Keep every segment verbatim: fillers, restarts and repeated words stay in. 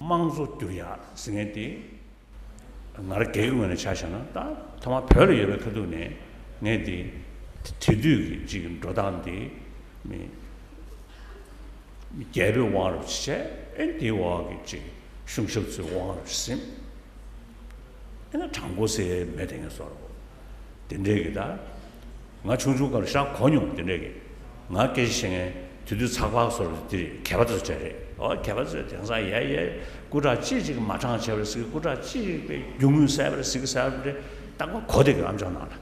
དམངས་གཙོ་བསྒྱུར་ཡག་ཟེར་མཁན་དེ། ང་རང་སྒེར་གྱི་ངོས་ནས་ཆ་བཞག་ན། ད་ཐོག་མར་བོད་ལ་ཡོད་པའི་ཁ་ཐུག་ནས་ངས་འདི་དེ་དུས་ཀྱི་ཅིག་འགྲོ་སྟངས་འདི་མི་རྒྱལ་པོའི་དབང་རུ་བྱས། ཨེ་འདིའི་འོག་གི་ཅིག་གཞུང་ཞབས་ཚོའི་དབང་རུ་ཟིན། ཨེ་ན་དྲང་པོ་ཟེར་མེད་དེ་ངས་བཟོ་རོགས། དེ་འདྲའི་གི་ད། ང་ཆུང་ཆུང་སྐབས་ལ་ཤག་གོ་མྱོང་། དེ་འདྲ་གི། ང་སྐད་ཆ་བཤད་མཁན་དེ་དུས་ཚགས་པར་བཟོ་རུ་དེ་གད་པ་དེ་ཚོ་སྤྲད་རེད། ཨོ་གད་པ་ཚོས་དེང་སང་ཡ་ཡ་སྐུ་དྲག་ཅིག་ཅིག་མ་དྲང་བྱས་པ་རེད་ཟེར་གི། སྐུ་དྲག་ཅིག་ཅིག་པའི་རྒྱུ་དངོས་གསལ་པ་རེད་ཟེར་གི་ཟེར་བ་རེད། རྟག་པར་གོ་བསྡད་གི་ཨམ་ཅོག་ནང་ལ།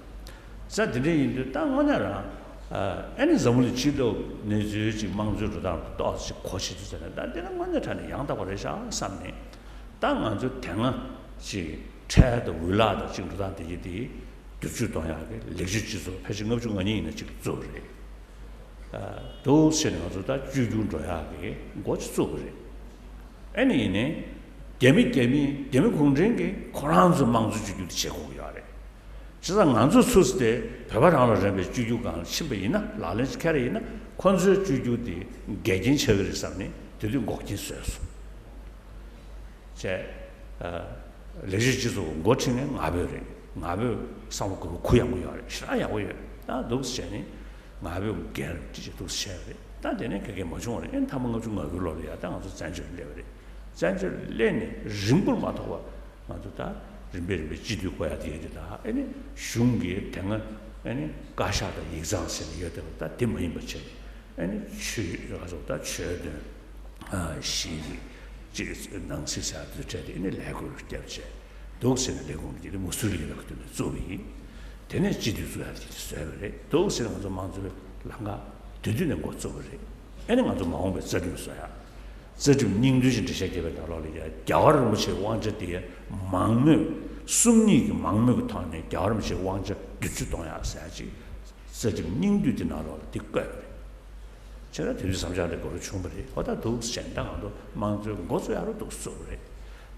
ས་དེ་འདྲ་ཡིན་དུས་ད་དངོས་གནས་རང་ཨ་ནི་འཛམ་བུ་གླིང་སྤྱི་ཚོགས་གནས་ཚུལ་ཅིག་དམངས་གཙོའི་འགྲོ་སྟངས་ཏོག་ཙམ་གོ་ཤེས་ཚུལ་ཟེར་ན། ད་འདི་ན་དངོས་གནས་དྲང་གནས་ཡང་དག་པ་རེད་ཤག་བསམ་ནས། ད་ང་ཚོ་དེ་སྔ་ཅིག་ཁྲལ་དང་འུ་ལག་དང་ཅིག་འགྲོ་སྟངས་དེ་གྱིས་དེ། བསྒྱུར་བཅོས་གཏོང་ཡག་གི་ལེགས་བཅོས་སྤྱི་ཚོགས་ཕལ་ཆེར་ལྔ་བཅུ་ང་གཉིས་ཡིན་ན་གཅིག་བཙུགས་པ་རེད། ཨ། འདུག་བྱས་ནས་ང་ཚོ་ད་བཅོས་བསྒྱུར་འགྲོ་ཡག་གི་འགོ་ཅིག་བཙུགས་པ་རེད། ཨ་ནི་ཡིན་ནའི་རྒྱ་མི་རྒྱ་མི་རྒྱ་མི་གུང་ཁྲན་གྱིས་ཁོ་རང་ཚོའི་དམངས་གཙོ་བཅོས་བསྒྱུར་དེ་བྱེད་དགོས་ཀྱི་ཡོད་རེད། བྱས་ཙང་ང་ཚོ་ཚུར་དེ་བོད་པ་རང་ལ་རན་པའི་བཅོས་བསྒྱུར་སྒང་ལ་ཕྱིན་པ་ཡིན་ན། ལག་ལེན་ཅིག་འཁྱེར་ཡིན་ན། ཁོ་ཚོའི་བཅོས་བསྒྱུར་དེ་འགལ་རྐྱེན་ཆགས་ཀྱི་རེད་བསམ་ནས་དེ་དུས་འགོག་རྐྱེན་བཟོས་སོང་། བྱས། ཨ། ལེགས་བཅོས་སྤྱི་ཚོགས་འགོ་ཁྲིད་མཁན་ང་ཕོད་རེད། ང་ཕོད་བསམ་བློ་གུ་རུ་གུ་ཡངས་པོ་ཡོད་རེད། ཞེ་དྲག་ཡག་པོ་ཡོད། ད་འདུག་སེ་བྱས་ནས་ང་ཕོད་འགན་ཅི་ཅི་འདུག་སེ་བྱས་པ་རེད། ད་དེ་ནས་ག་གེ་མ་བྱུང་བ་རེད། ཨེ་ཐ་མ་ལྔ་བཅུ་ང་དགུའི་ལོ་ལ་ཡ་ད་ང་ཚོ་བཙན་བྱོལ་སླེབས་པ་རེད། བཙན་བྱོལ་སླེབས་ནས་རིང་པོར་མ་ཐོགས་པ་ང་ཚོ་ད་རིམ་པས་རིམ་པས་སྤྱི་འཐུས་བསྐོ་ཡ་དེ་ཡོད་དེ། ད་ཨེ་ནི་གཞུང་གི་དེ་སྔ་ཨེ་ནི་བཀའ་ཤག་དང་ཡིག་ཚང་ཟེར་ནས་ཡོད་དེ། ད་དེ་མ་ཡིན་པ་བྱས་ནས། ཨ་ནི་ཆོས་ང་ཚོ་ད་ཆོས་དོན་ཨ་ཤེས་རིག་ཅིག་ནང་སྲིད་ཟེར་དུ་འཕྲད་དེ། ཨ་ནི་ལས་འགུལ་བརྒྱབ་བྱས་འདུག་ཟེར་ནས། ལས་ཁུངས་དེ་མུ་སུ་རི་ལ་གི་དུས་ནས་བཙུགས་པ་ཡིན། དེ་ནས་སྤྱི་འཐུས་བཙུགས་ཡ་དེ་བཟོས་པ་རེད། འདུག་ཟེར་ནས་ང་ཚོ་དམངས་གཙོའི་ལམ་ཁ་དེ་དུས་ནས་འགོ་བཙུགས་པ་རེད། ཨ་ནི་ང་ཚོ་མ་འོངས་པའི་རྩ་ཁྲིམས་བཟོ་ཡ། རྩ་ཁྲིམས་སྙིང་བསྡུས་ཀྱི་འགྲེལ་བཤད་རྒྱབ་པའི་ནང་ལོགས་ལ་ཡ། རྒྱལ་བ་རིན་པོ་ཆེའི་དབང་ཆ་དེ་མང་མོས། སུམ་གཉིས་ཀྱི་མང་མོས་ཀྱི་ཐོག་ནས་རྒྱལ་བ་རིན་པོ་ཆེའི་དབང་ཆ་བསྒྱུར་བཅོས་གཏོང་ཡ་ཟེར་ཡ་ཅིག་རྩ་ཁྲིམས་སྙིང་བསྡུས་དེ་ནང་ལོགས་ལ་དེ་བཀོད་པ་རེད། བྱས་ཙང་དེ་དུས་བསམ་འཆར་དེ་གོ་རུ་བྱུང་བ་རེད། ཨོ་ད་འདུག་སེ་བྱས་ནས་ད་ང་ཚོ་དམངས་གཙོའི་འགོ་བཙུགས་ཡག་རུ་འདུག་སེ་བཙུགས་པ་རེད།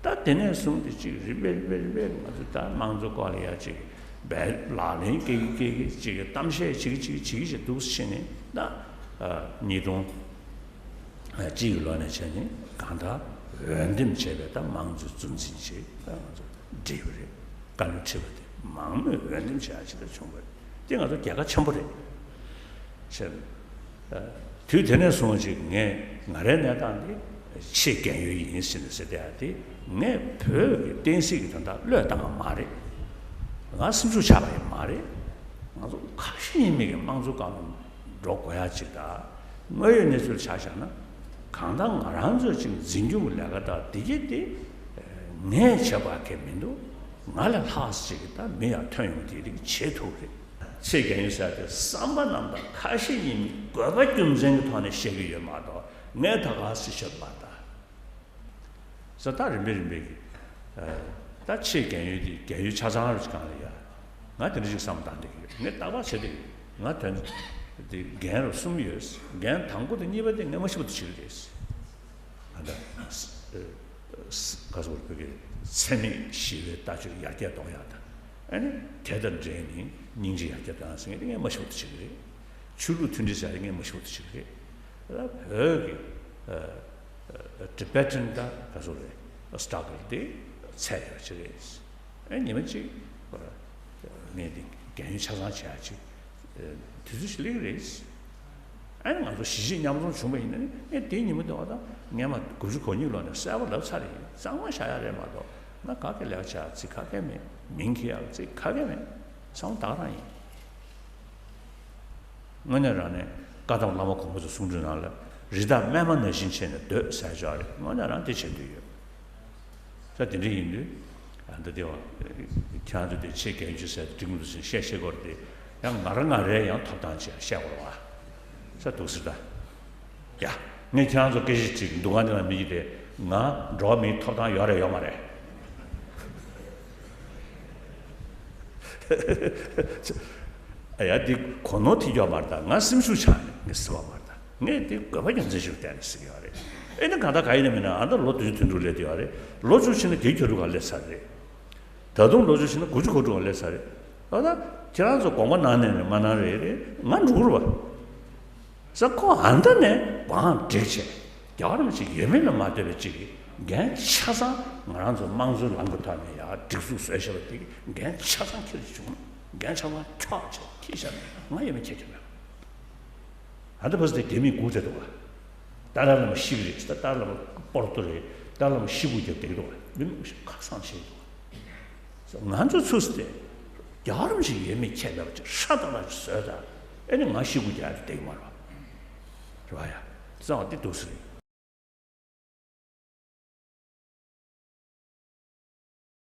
ད་དེ་ནས་བཟུང་སྟེ་ཅིག་རིམ་པས་རིམ་པས་རིམ་པས་ང་ཚོ་ད་དམངས་གཙོ་སྐོར་ལ་ཡ་ཅིག་བས་ལག་ལེན་སྐྱེལ་གྱི་སྐྱེལ་གྱི། ཅིག་གཏམ་བཤད་བྱེད་ཀྱི་བྱེད་ཀྱི་བྱེད་ཀྱི་བྱས། འདུག་སེ་བྱས་ནས་ད་ཨ་ཉིས་སྟོང་གཅིག་གི་ལོ་ནས་བྱས་ནས་གང་ལྟར་འོས་འདེམས་བྱས་པའི་ད་དམངས་གཙོའི་གཙོ་འཛིན་ཅིག་ད་ང་ཚོ་བསྒྲིགས་པ་རེད། བཀའ་བློན་ཁྲི་པ་དེ་མང་མོས་འོས་འདེམས་བྱས་ཡ་ཅིག་ད་བྱུང་བ་རེད། དེ་ང་ཚོ་རྒྱལ་ཁ་ཆེན་པོ་རེད། བྱས། ཨ། དུས་དེ་ནས་བཟུང་ཅིག་ངས་ང་རའི་གནས་སྟངས་འདི་ཆེས་རྒན་ཡོལ་ཡིན་ཟེར་ནས་ཟེར་བསྡད་ཡ་དེ། ངས་བོད་ཀྱི་བསྟན་སྲིད་ཀྱི་དོན་དག་བློས་བཏང་བ་མ་རེད། ང་སེམས་ཤུགས་ཆག་པ་ཡང་མ་རེད། ང་ཚོ་ཁ་ཞེ་གཉིས་མེད་ཀྱི་དམངས་གཙོ་སྒང་ལ་འགྲོ་དགོས་ཡ་ཅིག་དང་། དངོས་ཡོད་གནས་ཚུལ་ཆ་བཞག་ན། གང་ལྟར་ང་རང་ཚོས་ཅིག་འཛིན་སྐྱོང་གི་ལས་ཀ་དང་དེ་གྱིས་དེ་ངས་བྱེད་པ་གང་ཡང་མི་འདུག་ང་ལས་ལྷག་ཅིག་གི་ད་མི་ཡང་ཐོན་ཡོང་དེ་རིགས་བྱེད་ཐུབ་རེད། ཆེས་རྒན་ཡོལ་ཟེར་དེ་བསམ་པ་རྣམ་དག་ཁ་ཞེ་གཉིས་མེད་དགོས་པ་རྒྱུ་མཚན་གྱི་ཐོག་ནས་བཤད་ཀྱི་ཡོད་མ་གཏོགས། ངས་ད་ག་སེ་བཤད་པ་ད། ས་ད་རིམ་པས་རིམ་པས་ཀྱི། ཨ། ད་ཆེས་རྒན་ཡོལ་དེ་རྒན་ཡོལ་ཆ་ཚང་རུ་གང་ལ་ཡ། ང་དེ་འདྲ་ཞིག་བསམ་བཏང་བསྡད་ཀྱི་ཡོད། ངས་རྟག་པར་བྱས་བསྡད་ཀྱི་ཡོད། ང་དོན་དེ་རྒན་རབས་གསུམ་ཡོད། རྒན་དང་པོ་དང་གཉིས་པ་དེ་ངས་མ་ཤི་བ་དུ་བྱེད་ཀྱི་རེད། ཨ་ད། ག་སོགས་བོད་ཀྱི་འཚེ་མེད་ཞི་བའི་ལྟ་སྤྱོད་ཡར་རྒྱས་གཏོང་ཡག་དང་། ཨ་ནི་དེ་དང་འབྲེལ་ནས་སྙིང་རྗེ་ཡར་རྒྱས་གཏོང་ཡག་ཟེར་མཁན་དེ་ངས་མ་ཤི་བ་དུ་བྱེད་ཀྱི་རེད། ཆོས་ལུགས་མཐུན་སྒྲིལ་ཟེར་ཡག་ངས་མ་ཤི་བ་དུ་བྱེད་ཀྱི་རེད། ད་བོད་ཀྱི་ཨ་ཨ་Tibetan་ད་ག་སོགས་རེད། Struggle་དེ་ཚད་ཡོད་ཅིག་རེད། ཨ་ཉི་མ་གཅིག་ངས་འདི་རྒན་ཡོལ་ཆ་ཚང་བྱེད་ཡག་ཅིག་དུས་ཚོད་ཞིག་སླེབས་ཀྱི་རེད། ཨ་ནི་ང་ཚོ་གཞིས་བྱེས་མཉམ་འཛོམས་བྱུང་བ་ཡིན་ན་ནི། ཨེ་དེའི་ཉིན་མོ་དེ་བ་དང་སྔོན་མ་དགུ་བཅུ་གོ་གཉིས་ལོ་ནས་གསལ་པོ་ལབ་ཚར་རེད། གཙང་མ་བཞག་ཡག་རེད་མ་གཏོགས། ང་ག་གེ་ལས་ཀ་བྱེད་ཡག་རྩིས་ག་གེ་མེད། མིང་འཁྱེར་ཡག་རྩིས་ག་གེ་མེད། བསམ་བློ་ད་ག་རང་ཡིན། དངོས་གནས་རང་ནས་བཀའ་གདམས་བླ་མ་གོང་མ་ཚོའི་གསུང་སྒྲོས་ནང་ལ། རི་དྭགས་སྨན་མ་ནང་བཞིན་བྱས་ནས་སྡོད་ཟེར་ཡག་རེད། དངོས་གནས་རང་དེ་བྱེད་འདོད་ཡོད། ས་དེ་འདྲ་ཡིན་དུས། ཨ་འདི་དེ་བ། ཁྱེད་རང་ཚོ་དེ་ཆེས་རྒན་ཡོལ་ཟེར་དེ་འགྲིག་མི་འདུག་ཟེར་བཤད་བཤད་དགོས་རེད་དེ། ཡང་ང་རང་ང་རའི་ཡང་ཐོབ་ཐང་ཆེ་བཤད་དགོས་རེད་བ། ས་འདུག་ཟེར་ད། ཡ། ངས་ཁྱེད་རང་ཚོ་སྐད་ཆ་དྲིས། འདུ་ཁང་འདི་ལ་མི་གཅིག་དེ་ང་འགྲོ་བ་མིའི་ཐོབ་ཐང་ཡོད་རེད་ཡོད་མ་རེད། ཨ་ཡ། འདི་གོ་ནོར་ཐེབས་ཀྱི་ཡོད་མ་རེད། ད་ང་སེམས་ཤུགས་ཆག་ནས་ངས་ཟེར་བ་མ་རེད། ད་ངས་འདི་དགོས་པ་རྒྱུ་མཚན་ཞིག་བལྟས་ནས་ཟེར་གྱི་ཡོད་རེད། ཨེ་ན་གང་ལྟར་ག་ཡིན་ན་མིན་ན་ཨ་ད་ལོ་བདུན་ཅུ་དོན་དྲུག་སླེབས་བསྡད་ཡོད་རེད། ལོ་བཅུ་ཕྱིན་ན་བརྒྱད་ཅུ་གྱ་དྲུག་ག་སླེབས་ཚར་རེད། ད་དུང་ལོ་བཅུ་ཕྱིན་ན་དགུ་བཅུ་གོ་དྲུག་ག་སླེབས་ཚར་རེད། ཨ་ད་ཁྱེད་རང་ཚོ་དགོངས་པ་གནང་ནས་མ་གནང་རེད་རེད། ང་འགྲོ་གི་རེད་བ། ས་ཁོ་ཨ་ད་ནས་བང་བསྒྲིགས་བྱས། རྒྱལ་བ་རིན་པོ་ཆེ་ཡོད་མེད་ལ་མ་ལྟོས་པའི་ཅིག་ འགན་ཆ་ཚང་ང་རང་ཚོ་དམངས་གཙོའི་ལམ་གྱི་ཐོག་ནས་ཡར་སྒྲིག་འཛུགས་བཟོས་བཞག་པ་དེ་གི་འགན་ཆ་ཚང་ཁྱེད་ཀྱིས་བྱུང་། འགན་ཆ་ཚང་ཁྱོག་ཁྱེད་ཀྱིས་བཞག་ནས་ང་ཡོད་མེད་ཁྱེད་ཀྱིས་མེད། ཨ་ད་བས་དེ་དེ་མི་སྒུག་བསྡད་འདུག་ག་ཏཱ་ལའི་བླ་མ་ཤི་གི་རེད། ད་ཏཱ་ལའི་བླ་མ་སྤོར་ཏོ་རེད། ཏཱ་ལའི་བླ་མ་ཤི་སྒུག་བརྒྱབ་བསྡད་ཀྱི་འདུག་ག་མི་མང་པོ་ཞིག་ཁག་བཟང་བྱས་འདུག་ག་ང་ཚོ་ཚོས་དེ་རྒྱལ་བ་རིན་པོ་ཆེ་ཡོད་མེད་ཁྱད་མེད་པ་ཅིག་ཧྲ་ཏག་ཏག་ཅིག་བཟོས་ད། ཨེ་ནི་ང་ཤི་སྒུག་རྒྱག་ཡ་དེ་བསྡད་ཀྱི་མ་རེད་པ། རེད་པ་ཡ། བཟང་བ་འདི་འདུག་ཟེར།